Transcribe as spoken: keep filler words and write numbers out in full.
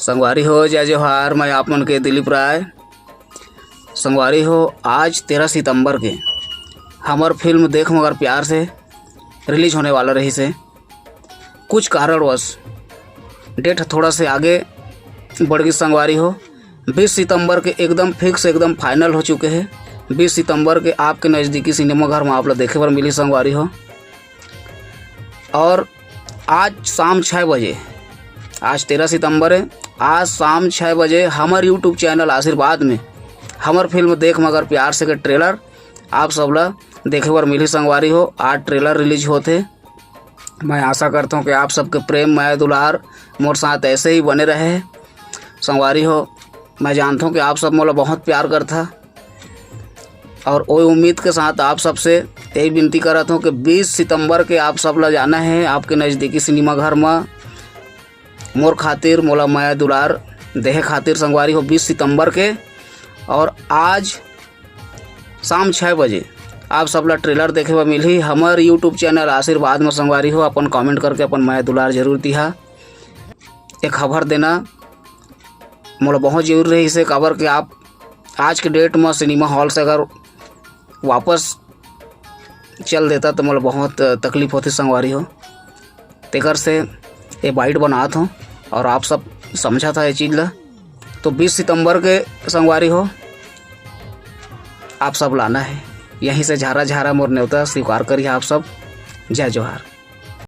संगवारी हो, जय जोहार, मैं आप मन के दिलीप राय। संगवारी हो, आज तेरह सितंबर के हमर फिल्म देख मगर प्यार से रिलीज होने वाला रहिस हे। कुछ कारणवश डेट थोड़ा से आगे बढ़ गई संगवारी हो। बीस सितंबर के एकदम फिक्स, एकदम फाइनल हो चुके हैं। बीस सितंबर के आपके नज़दीकी सिनेमा घर में आप ला देखे बर मिली संगवारी हो। और आज शाम छः बजे, आज तेरह सितंबर है, आज शाम छः बजे हमर यूट्यूब चैनल आशीर्वाद में हमर फिल्म देख मगर प्यार से के ट्रेलर आप सब ला देखे बर मिली संगवारी हो। आज ट्रेलर रिलीज होथे। मैं आशा करता हूँ कि आप सबके प्रेम, मया, दुलार मोर साथ ऐसे ही बने रहे। संगवारी हो, मैं जानता हूँ कि आप सब मोला बहुत प्यार करथा, और ओई उम्मीद के साथ आप सबसे यही विनती करत हूँ कि बीस सितंबर के आप सब ला जाना है आपके नज़दीकी सिनेमा घर में मोर खातिर, मोला मया दुलार देहे खातिर संगवारी हो, बीस सितंबर के। और आज शाम छः बजे आप सब ला ट्रेलर देखे बर मिलही हमर यूट्यूब चैनल आशीर्वाद में संगवारी हो। अपन कमेंट करके अपन मया दुलार जरूर दिहा। एक खबर देना मोला बहुत जरूरी रहिस हे, काबर कि आप आज के डेट में सिनेमा हॉल से अगर वापस चल देता तो मोला बहुत तकलीफ होती संगवारी हो। तेकर से ये बाइट बनात हूँ और आप सब समझा था ये चीज़ ला। तो बीस सितंबर के संगवारी हो, आप सब लाना है। यहीं से झारा झारा मोर नेवता स्वीकार करिए आप सब। जय जोहार।